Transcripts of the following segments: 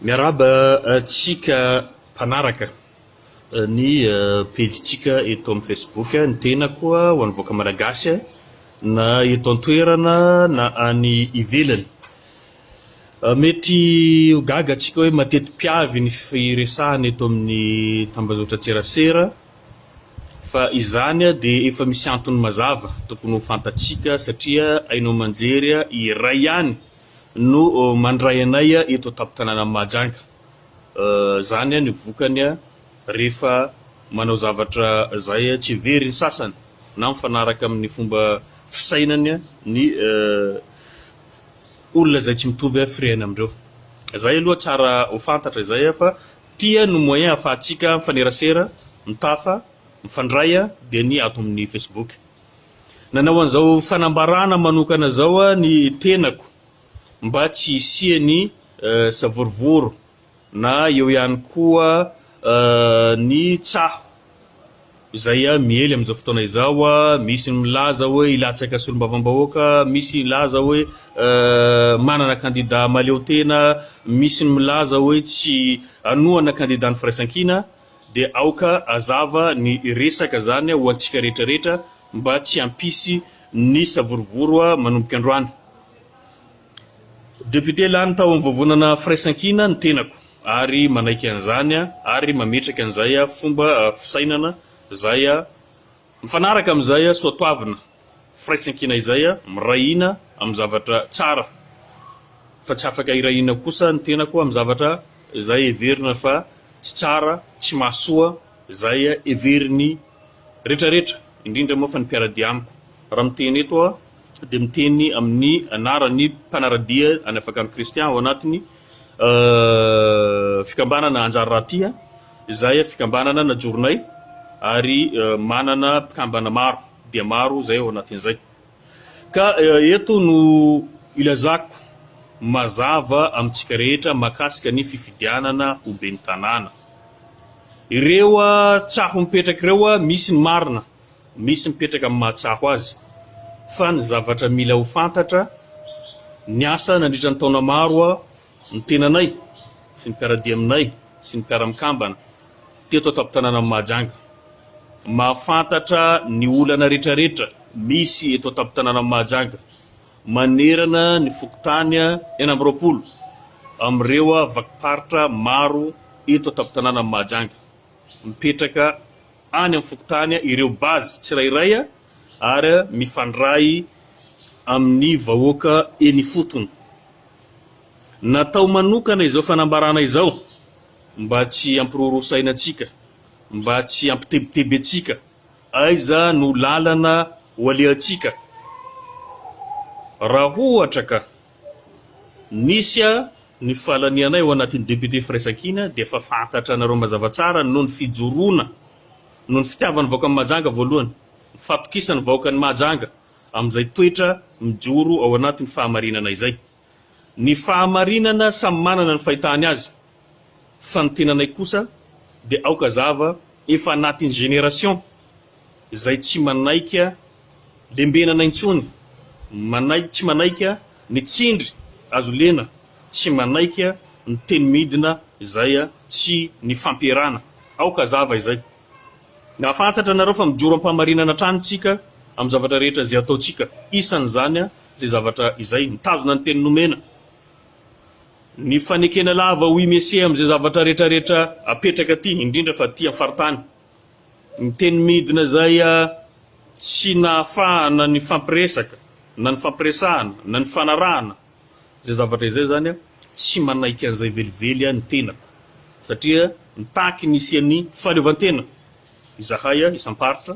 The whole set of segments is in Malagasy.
Miarahaba antsika mpanaraka ny pejintsika eto amin'ny Facebook, ny tenako ho an'ny vahoaka Malagasy na eto an-toerana na any ivelany. Mety ho gaga antsika hoe mateti-piavy ny firesahana eto amin'ny tambazotran-tserasera fa izany dia efa misy antony mazava tokony ho fantatsika satria haino aman-jery iray ihany no mandray anay eto an-tampon-tanànan'i Mahajanga. Izany ny vokany rehefa manao zavatra izay tsy heverin'ny sasany na mifanaraka amin'ny fomba fisainany ny olona izay tsy mitovy firehana amindreo. Izay aloha tsara ho fantatra izay fa tia no moyen ahafahantsika mifanerasera, mitafa, mifandray dia ny ato amin'ny Facebook. Nanao an'izao fanambarana manokana izao ny tenako mba tsy hisian'ny savorovoro na eo ihany koa ny tsaho izay miely amin'izao fotoana izao, misy ny milaza hoe hilatsaka solombavambahoaka, misy milaza hoe manana kandida mahaleotena, misy ny milaza hoe tsy hanohana kandidan'ny Firaisankina. Dia aoka hazava ny resaka zany ho antsika rehetra rehetra mba tsy hampisy ny savorovoro manomboka androany. Député lany tao amin'ny vovonana Firaisankina ny tenako ary manaiky an'izany ary mametraka an'izay fomba fisainana zay Mifanaraka amin'izay soatoavina firaisankina izay, miray hina amin'ny zavatra tsara fa tsy afaka hiray hina kosa ny tenako amin'ny zavatra izay heverina fa tsy tsara, tsy mahasoa izay heverin'ny retraretra, indrindra moa fa ny mpiara-dia amiko. Raha miteny eto aho dia miteny amin'ny anaran'ny mpanara-dia an'i Afakandro Christian ao anatin'ny fikambanana Anjara Raha Tia. Izay fikambanana najoronay ary manana mpikambana maro dia maro izay ao anatin'izay. Ka eto no ilazako mazava amintsika rehetra mahakasika ny fifidianana ho ben'ny tanàna. Ireo tsaho mipetraka ireo misy ny marina, misy mipetraka amin'ny maha tsaho azy. Fa ny zavatra mila ho fantatra, niasa nandritra ny taona maro ny tenanay sy ny mpiara-dia aminay sy ny mpiara-mikambana teto an-tampon-tanànan'i Mahajanga. Mahafantatra ny olana rehetrarehetra misy eto an-tampon-tanànan'i Mahajanga manerana ny fokontany 26 amin'ireo vakim-paritra maro eto an-tampon-tanànan'i Mahajanga. Mipetraka any amin'ny fokontany ireo base tsirairay ary mifandray amin'ny vahoaka eny ifotony. Natao manokana izao fanambarana izao mba tsy hampiroroa saina antsika, mba tsy hampitebiteby antsika, aiza no lalana ho alehantsika raha ohatra ka nisy ny fahalanianay ao anatin'ny député Firaisankina dia efa fantatra anareo mazava tsara noho ny fijoroana, noho ny fitiavan'ny vahoakan'i Mahajanga voalohany, ny fahatokisan'ny vahoakan'i Mahajanga amin'izay toetra mijoro ao anatin'ny fahamarinana izay. Ny fahamarinana samy manana ny fahitany azy fa ny tenanay kosa dia aoka hazava efa anatin'ny génération izay tsy manaika lembenana intsony, manaiky tsy manaika ny tsindry azo lena, tsy manaika ny teny midina izay tsy ny fampierana. Aoka hazava izay. Nahafantatra anareo fa mijoro am-pahamarinana hatrany tsika amin'ny zavatra rehetra izay ataontsika, isan'izany izay zavatra izay, mitazona ny teny nomena, ny fanekena lava ho IMC amin'izay zavatra rehetra rehetra apetraka aty, indrindra fa aty amin'ny faritany. Ny teny midina izay tsy nahafahana nifampiresaka na nifampiresahana na nifanarahana Izay zavatra izay izany tsy manaiky an'izay velively ny tenako satria mitaky ny hisian'ny fahaleovantena izahay isam-paritra,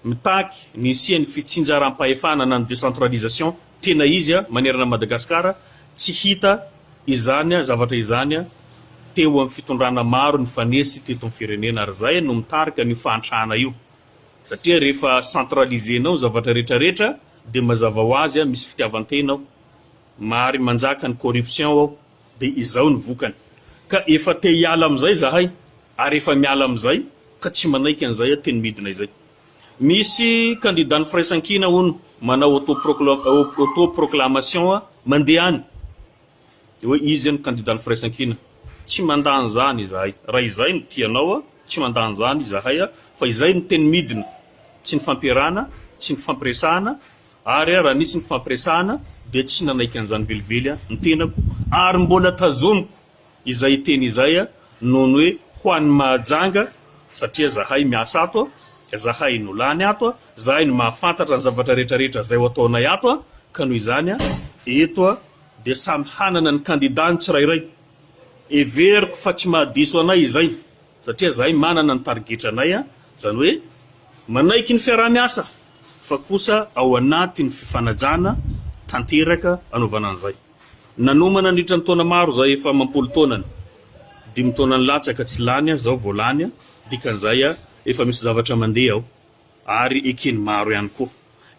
mitaky ny hisian'ny fitsinjaram-pahefana na ny décentralisation tena izy manerana an'i Madagasikara, tsy hita izany zavatra izany teo amin'ny fitondrana maro nifanesy teto amin'ny firenena ary izay no mitarika an'io fahantrana io satria rehefa centraliser-nao ny zavatra rehetra rehetra dia mazava ho azy misy fitiavan-tena ao. Mary manjaka ny corruption ao dia izao ny vokany. Ka efa te hiala amin'izay zahay ary efa miala amin'izay ka tsy manaiky an'izay teny midina izay. Misy candidat ny firaisankina hono manao auto proclamation mandeha any dia hoe izy no candidat ny firaisankina. Tsy mandà an'izany izahay. Raha izay no tianao, tsy mandà an'izany izahay fa izay no teny midina. Tsy nifampiarahana, tsy nifampiresahana ary raha nisy nifampiresahana dia tsy nanaiky an'izany velively ny tenako ary mbola tazomiko izay teny izay noho ny hoe ho an'i Mahajanga satria zahay miasa ato, zahay no lany ato, zahay no mahafantatra ny zavatra rehetra rehetra izay ho ataonay ato ka noho izany eto dia samy hanana ny kandida ny tsirairay. Heveriko fa tsy mahadiso anay izay satria zahay manana ny tarigetranay, izany hoe manaiky ny fiaraha-miasa fa kosa ao anatin'ny fifanajana tanteraka anaovana an'izay. Nanomana nandritra ny taona maro zahay efa amam-polo taonany, dimy taona nilatsaka tsy lany aho zao vao lany aho, dikan'izay efa misy zavatra mandeha ao ary eken'ny maro ihany koa.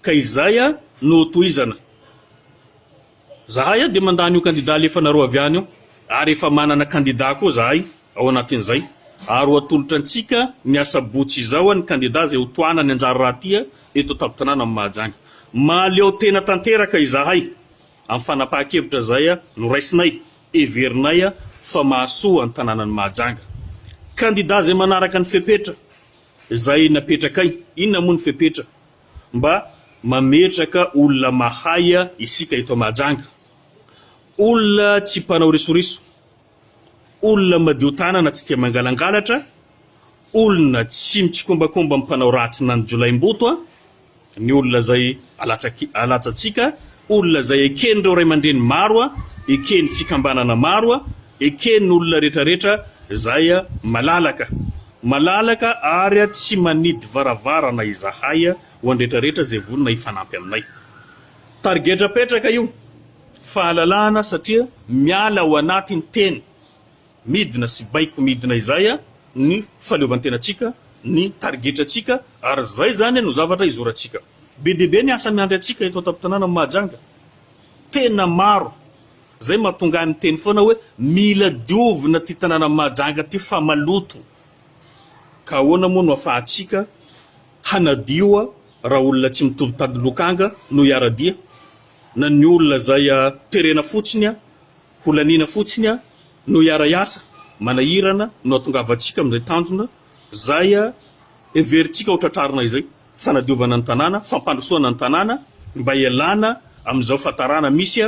Ka izay no hotohizana. Zahay dia mandany io kandida alefanareo avy any io ary efa manana kandida koa zahay ao anatin'izay ary ho atolotra antsika ny asabotsy izao ny kandida izay ho tohanany anjara raha tia eto an-tampon-tanàna amin'i Mahajanga. Mahaleo tena tanteraka izahay amin'ny fanapahan-kevitra izay noraisinay, heverinay fa mahasoa ny tanànan'i Mahajanga. Kandida izay manaraka ny fepetra izay napetrakay, inona moa ny fepetra? Mba mametraka olona mahay isika eto Mahajanga. Olona tsy mpanao risoriso, olona madio tanana tsy tia mangalangalatra, olona tsy mitsikombakomba amin'ny mpanao ratsy na ny jiolahimboto, ny olona izay alatsatsika, olona izay eken'ireo ray aman-dreny maro, eken'ny fikambanana maro, eken'ny olona rehetrarehetra izay malalaka. Malalaka ary tsy manidy varavarana izahay ho an'ny rehetrarehetra izay vonona hifanampy aminay. Tarigetra apetraka io, fahalalahana satria miala ao anatin'ny teny midina sy baiko midina izay ny fahaleovantenantsika, ny tarigetrantsika ary izay izany no zavatra izorantsika. Be dia be ny asa miandry antsika eto an-tampon-tanàna Mahajanga. Tena maro. Izay mahatonga ahy miteny foana hoe mila diovina ity tanànan'i Mahajanga ity fa maloto. Ka ahoana moa no afahantsika hanadio raha olona tsy mitovy tady lokanga no hiara-dia? Na ny olona izay terena fotsiny ho laniana fotsiny no hiara-hiasa? Manahirana no hahatongavantsika amin'izay tanjona izay heverintsika ho tratrarina izay. Fanadiovana ny tanàna, fampandrosoana ny tanàna mba hialana amin'izao fahatarana misy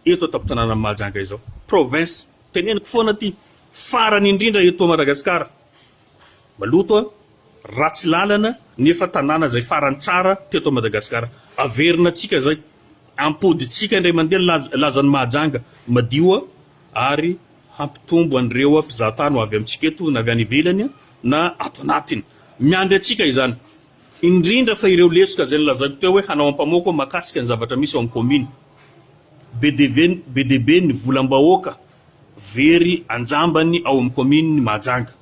eto an-tampon-tanànan'i Mahajanga izao. Province, teneniko foana ity, farany indrindra eto Madagasikara. Maloto, ratsy lalana, nefa tanàna izay farany tsara teto Madagasikara. Averina antsika izay, ampodintsika indray mandeha ny lazan'i Mahajanga, madio ary hampitombo an'ireo mpizahatany ho avy amintsika eto na avy any ivelany na ato anatiny. Miandry antsika izany. Indrindra fa ireo lesoka izay nolazaiko teo hoe hanao ampamoaka mahakasika ny zavatra misy ao amin'ny kaomina. Be dia be dia be ny volam-bahoaka very anjambany ao amin'ny kaominin'i Mahajanga.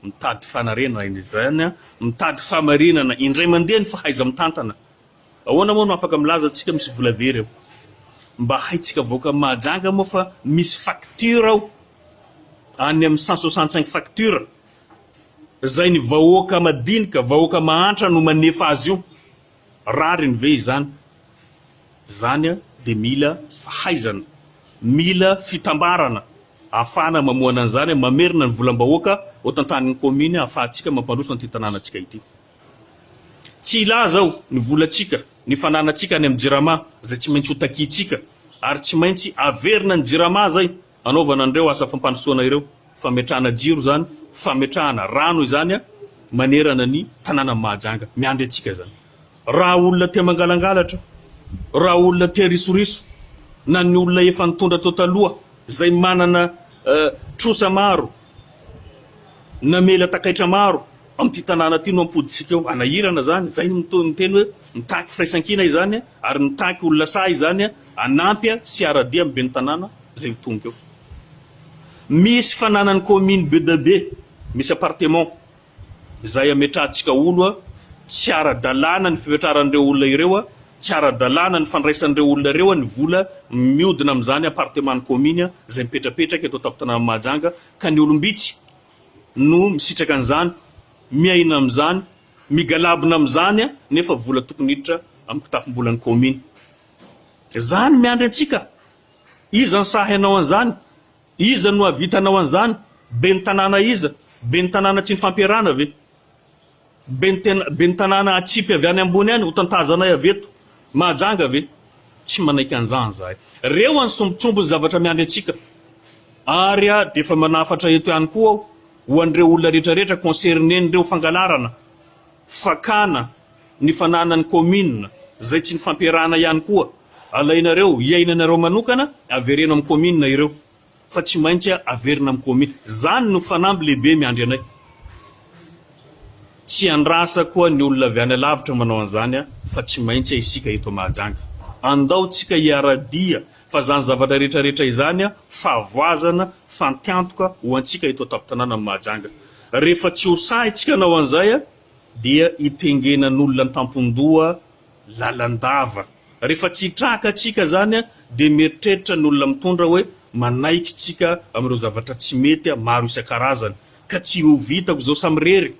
Mitady fanarenana izany, mitady fahamarinana indray mandeha ny fahaiza-mitantana. Ahoana moa no afaka milaza tsika misy vola very ao? Mba haintsika avoaka Mahajanga moa fa misy facture ao any amin'ny 165 facture izay ny vahoaka madinika, vahoaka mahantra no manefa azy io. Rariny ve izany? Izany dia mila fahaizana, mila fitambarana ahafahana mamohana an'izany, mamerina ny volam-bahoaka ho tantanin'ny kaominy ahafahantsika mampandroso an'ity tanànantsika ity. Tsy hilaza aho ny volantsika, ny fananantsika any amin'ny Jirama izay tsy maintsy ho takiantsika ary tsy maintsy averina ny Jirama izay anaovana an'ireo asa fampandrosoana ireo, fametrahana jiro izany, fametrahana rano izany manerana ny tanànan'i Mahajanga. Miandry antsika izany. Raha olona tia mangalangalatra, raha olona tia risoriso, na ny olona efa nitondra teo taloha izay manana trosa maro, namela takaitra maro amin'ity tanàna ity no ampodintsika eo. Hanahirana izany. Izay no miteny hoe mitaky firaisankina izany ary mitaky olona sahy izany hanampy sy hiara-dia amin'ny ben'ny tanàna izay ho tonga eo. Misy fananan'ny kaominy be dia be, misy appartement izay ametrahantsika olo, tsy ara-dalàna ny fipetraran'ireo olona ireo, tsy ara-dalàna ny fandraisan'ireo olona ireo ny vola miodina amin'izany appartement-n'ny kaominy izay mipetrapetraka eto an-tampon-tanànan'i Mahajanga ka ny olom-bitsy no misitraka an'izany, miaina amin'izany, migalabona amin'izany nefa vola tokony hiditra amin'ny kitapom-bolan'ny kaominy. Izany miandry antsika. Iza no sahy hanao an'izany? Iza no hahavitanao an'izany? Ben'ny tanàna iza? Ben'ny tanàna tsy nifampiarahana ve? Ben'ny tena ben'ny tanàna atsipy avy any ambony any ho tantazanay avy eto Mahajanga ve? Tsy manaiky an'izany izahay. Reo any sombintsombiny zavatra miandry antsika. Ary dia efa manafatra eto ihany koa aho ho an'ireo olona rehetra rehetra concerner-n'ireo fangalarana, fakana ny fananan'ny commune izay tsy nifampiarahana ihany koa. Alainareo, iainanareo manokana, avereno amin'ny commune ireo. Fa tsy maintsy averina amin'ny commune. Zany no fanamby lehibe miandry anay. Tsy andrasa koa ny olona avy any alavitra manao an'izany fa tsy maintsy isika eto Mahajanga. Andao tsika hiara-dia fa zany zavatra rehetra rehetra izany fahavoazana, fantiantoka ho antsika eto an-tampon-tanànan'i Mahajanga. Rehefa tsy ho sahy tsika hanao an'izay dia hitengenan'olona an-tampon-doha lalandava. Rehefa tsy hitraka tsika zany dia mieritreritra ny olona mitondra hoe manaiky tsika amin'ireo zavatra tsy mety maro isan-karazany ka tsy ho vitako izao samirery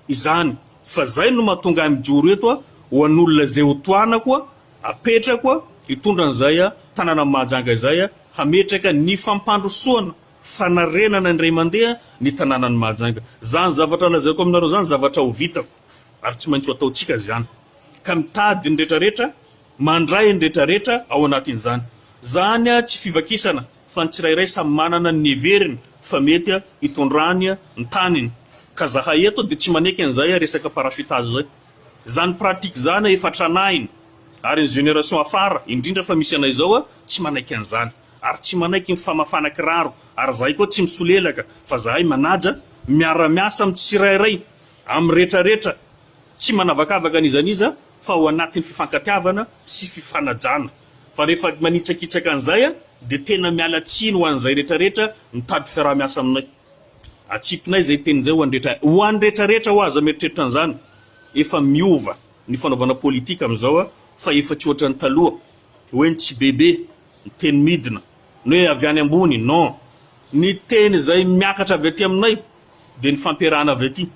izany fa zay no mahatonga ahy mijoro eto ho an'olona izay ho tohanako apetrako hitondra an'izay tanànan'i Mahajanga izay hametraka ny fampandrosoana fanarenana indray mandeha ny tanànan'i Mahajanga. Zany zavatra lazaiko aminareo zany zavatra ho vitako ary tsy maintsy ho ataontsika izany. ka mitady ny retraretra, mandray ny retraretra ao anatin'izany. Zany tsy fivakisana fa ny tsirairay samy manana ny heveriny fa mety hitondrany ny taniny. Ka zahay eto dia tsy maneky an'izay resaka parachutage zay. Zany pratique zany efa tranahiny ary ny génération afara, indrindra fa misy anay zao tsy manaiky an'izany. Ary tsy manaiky ny famafana kiraro ary zahay koa tsy misolelaka fa zahay manaja, miara-miasa amin'ny tsirairay, amin'ny retraretra. Tsy manavakavaka n'iza n'iza fa ao anatin'ny fifankatiavana sy fifanajana. Fa rehefa manitsakitsaka an'izay dia tena miala tsiny ho an'izay retraretra mitady fiaraha-miasa aminay. Atsipinay izay teny izay ho an'ny rehetra. Ho an'ny retraretra hoa aza mieritreritra an'izany. Efa miova ny fanaovana politika amin'izao fa efa tsy ohatran'ny taloha hoe ny tsy bebe, ny teny midina, ny hoe avy any ambony, non. Ny teny izay miakatra avy aty aminay dia ny fampiarahana avy aty.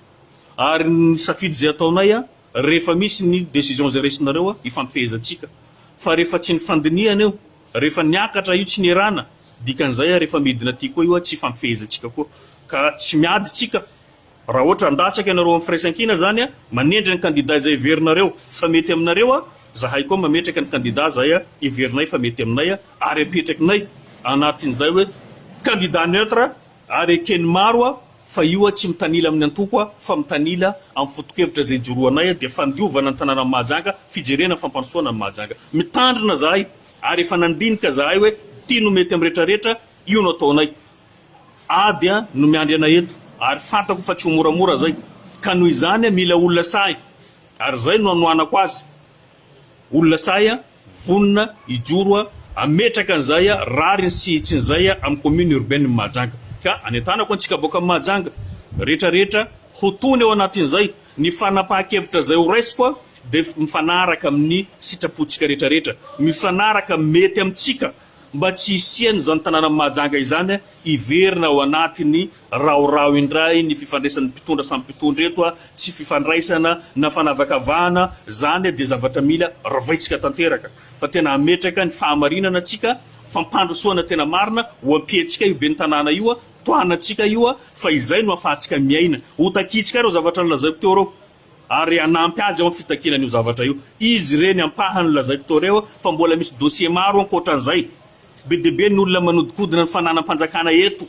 Ary ny safidy izay ataonay a, rehefa misy ny décision izay raisinareo a, ifampifehezantsika. Fa rehefa tsy nifandinihana io, rehefa niakatra io tsy nierana, dikan'izay a rehefa midina aty koa io a tsy ifampifehezantsika koa. Ka tsy miady tsika. Raha ohatra handatsaka ianareo amin'ny firaisankina zany a, manendry ny candidat izay heverinareo fa mety aminareo a, zahay koa mametraka ny candidat izay heverinay fa mety aminay a, ary apetrakinay anatin'izay hoe candidat neutre ary eken'ny maro a, Fa io a tsy mitanila amin'ny antoko a fa mitanila amin'ny fotokevitra izay ijoroanay a dia fandiovana ny tanànan'i Mahajanga, fijerena fampandrosoana an'i Mahajanga. Mitandrina zahay ary efa nandinika zahay hoe ity no mety amin'ny retraretra, io no ataonay. Ady a no miandry anay eto ary fantako fa tsy ho moramora zay. Ka noho izany a mila olona sahy ary zay no anohanako azy. Olona sahy a, vonona hijoro a, hametraka an'izay a, rariny sy hitsiny izay a, amin'ny commune urbaine ny Mahajanga. Ka anentanako antsika boaka amin'i Mahajanga rehetra rehetra ho tony ao anatin'izay, ny fanapahan-kevitra izay ho raisiko a, dia mifanaraka amin'ny sitrapontsika rehetra rehetra, mifanaraka mety amintsika mba tsy hisian'izany tanànan'i Mahajanga izany hiverina ao anatin'ny rahoraho indray ny fifandraisan'ny mpitondra samy mpitondra eto, tsy fifandraisana na fanavakavahana, zany dia zavatra mila ravaintsika tanteraka fa tena hametraka ny fahamarinana tsika, fampandrosoana tena marina ho ampiantsika io ben'ny tanàna io, tohanantsika io fa izay no afahantsika miaina, ho takintsika ireo zavatra nolazaiko teo ireo. ary hanampy azy ao amin'ny fitakiana an'io zavatra io. Izy ireny ampahany nolazaiko teo ireo fa mbola misy dossier maro ankoatran'izay. Be dia be ny olona manodikodina ny fananam-panjakana eto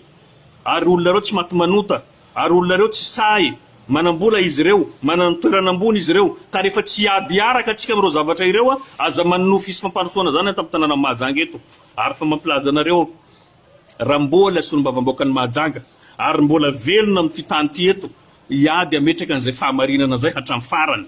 ary olona ireo tsy maty manota ary olona ireo tsy sahy manam-bola izy ireo, manana ny toerana ambony izy ireo ka rehefa tsy hiady hiaraka tsika amin'ireo zavatra ireo aza manonofy hisy fampandrosoana izany an-tampon-tanànan'i Mahajanga eto ary fa mampilaza anareo raha mbola solombavambaokan'i Mahajanga ary mbola velona amin'ity tany ity eto Hiady hametraka an'izay fahamarinana izay hatramin'ny farany.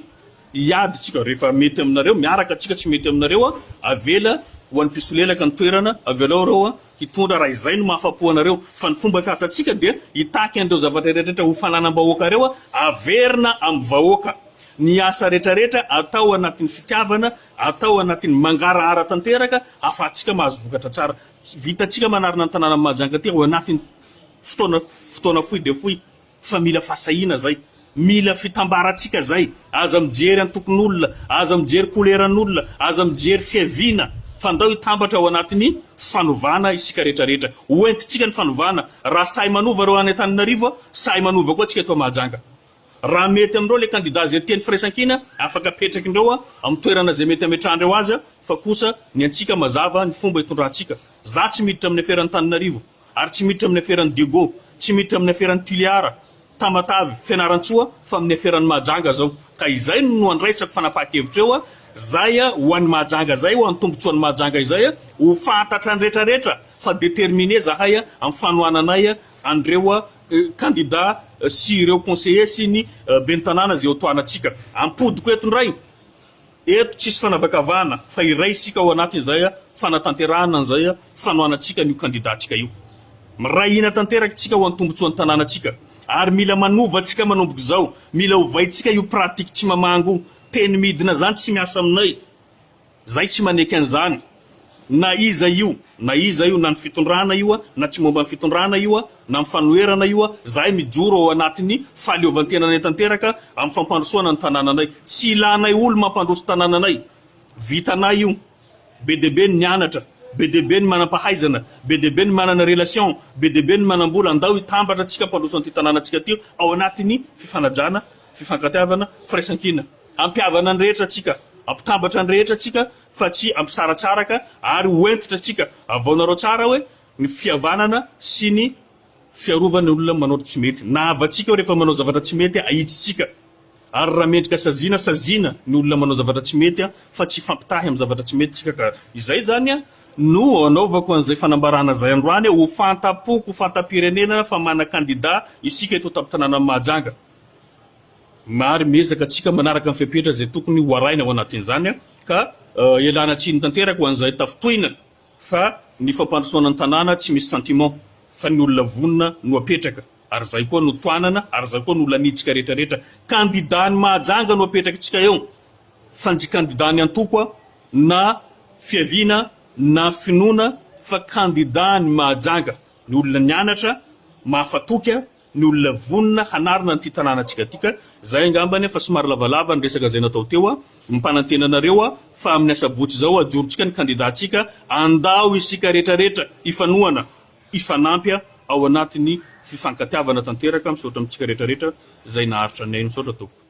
Hiady tsika rehefa mety aminareo, miaraka tsika, tsy mety aminareo, avela ho an'ny mpisolelaka ny toerana, avelao ireo hitondra raha izay no mahafapo anareo. Fa ny fomba fiasantsika dia hitaky an'ireo zavatra rehetrarehetra ho fananam-bahoaka ireo averina amin'ny vahoaka. Ny asa rehetrarehetra atao anatin'ny fitiavana, atao anatin'ny mangarahara tanteraka ahafahantsika mahazo vokatra tsara. Tsy vitantsika manarina ny tanànan'i Mahajanga aty ao anatin'ny fotoana fotoana fohy dia fohy. Fa mila fahasahiana zay. Mila fitambarantsika zay. Aza mijery antokon'olona, aza mijery couleran'olona, aza mijery fiaviana. Fa ndao hitambatra ao anatin'ny fanovana isika rehetra rehetra. Ho entintsika ny fanovana. Raha sahy manova ireo any Antananarivo, sahy manova koa tsika eto Mahajanga. Raha mety amin'ireo ilay kandida izay tia ny firaisankina, afaka apetrak'indreo amin'ny toerana izay mety ametrahan'ireo azy, fa kosa ny antsika mazava ny fomba itondrantsika. Za tsy miditra amin'ny aferan'i Tananarivo, ary tsy miditra amin'ny aferan'i Diego, tsy miditra amin'ny aferan'i Tuliara, Tamatave, Fianarantsoa, fa amin'ny aferan'i Mahajanga zao. Ka izay no andraisako fanapahan-kevitra eo, zay ho an'i Mahajanga zay, ho an'ny tombotsoan'i Mahajanga izay, ho fantatra ny retraretra fa déterminé zahay amin'ny fanohananay an'ireo kandida sy ireo conseillers sy ny ben'ny tanàna izay ho tohanantsika. Ampodiko eto indray, eto tsisy fanavakavahana fa iray isika ao anatin'izay fanatanterahana an'izay fanohanantsika an'io kandidantsika io. Miray hina tanteraka isika ho an'ny tombotsoan'ny tanànantsika ary mila manova antsika manomboka izao, mila ovaintsika io pratique tsy mamango teny midina izany tsy miasa aminay. Zay tsy maneky an'izany na iza io na iza io na ny fitondrana io na tsy momba ny fitondrana io na ny fanoherana io zahay mijoro ao anatin'ny fahaleovantenanay tanteraka amin'ny fampandrosoana ny tanànanay. Tsy ilanay olo mampandroso tanànanay. Vitanay io. Be dia be ny nianatra, be dia be ny manam-pahaizana, be dia be ny manana relation, be dia be ny manam-bola. Andao hitambatra tsika hampandroso an'ity tanànantsika ity ao anatin'ny fifanajana, fifankatiavana, firaisankina. Hampihavana ny rehetra tsika, hampitambatra ny rehetra tsika fa tsy hampisaratsaraka ary ho hentitra tsika. Avaonareo tsara hoe ny fihavanana sy ny fiarovana ny olona manao tsy mety. Na havantsika io rehefa manao zavatra tsy mety ahitsitsika. Ary raha mendrika saziana, saziana ny olona manao zavatra tsy mety fa tsy hifampitahy amin'ny zavatra tsy mety tsika ka izay izany no anaovako an'izay fanambarana izay androany ho fanta-poko, ho fanta-pirenena fa mana-kandida isika eto an-tampon-tanànan'i Mahajanga. Ary miezaka tsika manaraka ny fepetra izay tokony ho arahina ao anatin'izany ka ialana tsiny tanteraka ho an'izay tafintohina fa ny fampandrosoana ny tanàna tsy misy sentiment fa ny olona vonona no apetraka ary izay koa no tohanana ary izay koa no laniantsika rehetra rehetra. Kandida ny Mahajanga no apetrakitsika eo fa njy kandida ny antoko na fiaviana na finoana fa kandida ny Mahajanga, ny olona nianatra, mahafatoky ny olona vonona hanarina an'ity tanànantsika ity ka zay angambany fa somary lavalava ny resaka zay natao teo a, mampanantena anareo aho fa amin'ny asabotsy izao ajorontsika ny kandida-tsika, andao isika rehetra rehetra hifanohana, hifanampy ao anatin'ny fifankatiavana tanteraka, misaotra amintsika rehetra rehetra zay naharitra nihaino, misaotra tompoko.